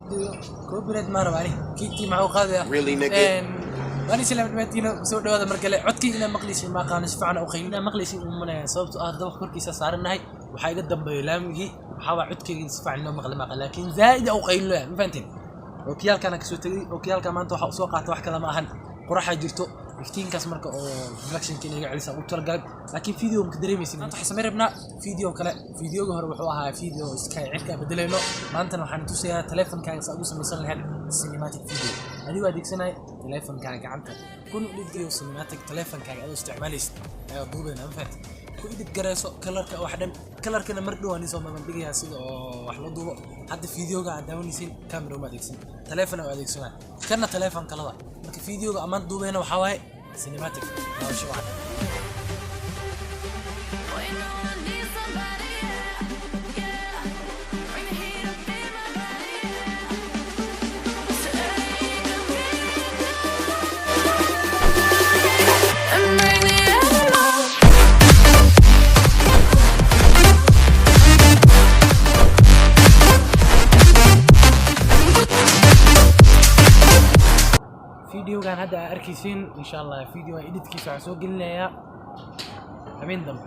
Copyright ma raba ani. Kiikii maxuu qaadaya? Really, nigga? Waan islaam dhamaantiina, soo dhawaada mar kale. Codkii inaa maqleysin ma aqaano, si fiican u qaylin inaa maqleysin uma malaya, sababtoo ah dabaq korkiisa saaranahay, waxaa iga dambeeyo laamigii. Waxaa waa codkeyga si fiican loo maqli maaqa, laakiin zaa'id u qaylinoya, ma fahanteen? Okiyaalkaana kasoo tegay. Okiyaalka maanta waxaa usoo qaata wax kale ma ahan, qoraxaa jirto, iftiinkaas marka oo reflectionka in iga celisa ugu talagalay, laakiin video maka dareemaysin. Maanta waxaan samayn rabnaa video kale. Videoga hore wuxuu ahaa video iska cirka bedelayno. Maantana waxaan tusayaa teleefonkaaga saa ugu samaysan lahayd cinematic video adigoo adeegsanaya teleefonkaaga gacanta. Kun video cinematic teleefonkaaga adoo isticmaalaysid ayaa duubayna, ma fahanti? Ku edit garayso colorka, wax dhan colorkana mar dhow aan soo bandhigayaa sida oo wax loo duubo. Hadda videoga aad daawanaysiin camera uma adeegsan, teleefon u adeegsanaa, kana teleefon kalada. Marka videoga amaan duubayna waxaa waaye cinematic. Daawasho wacan. Well, you know I need somebody, yeah. Bring the heat up in my body, yeah. So take me down and bring the animal. Videogan hadda aa arkaysiin, insha Allah, video editkiisa waxaan soo gelinayaa habeen dambe.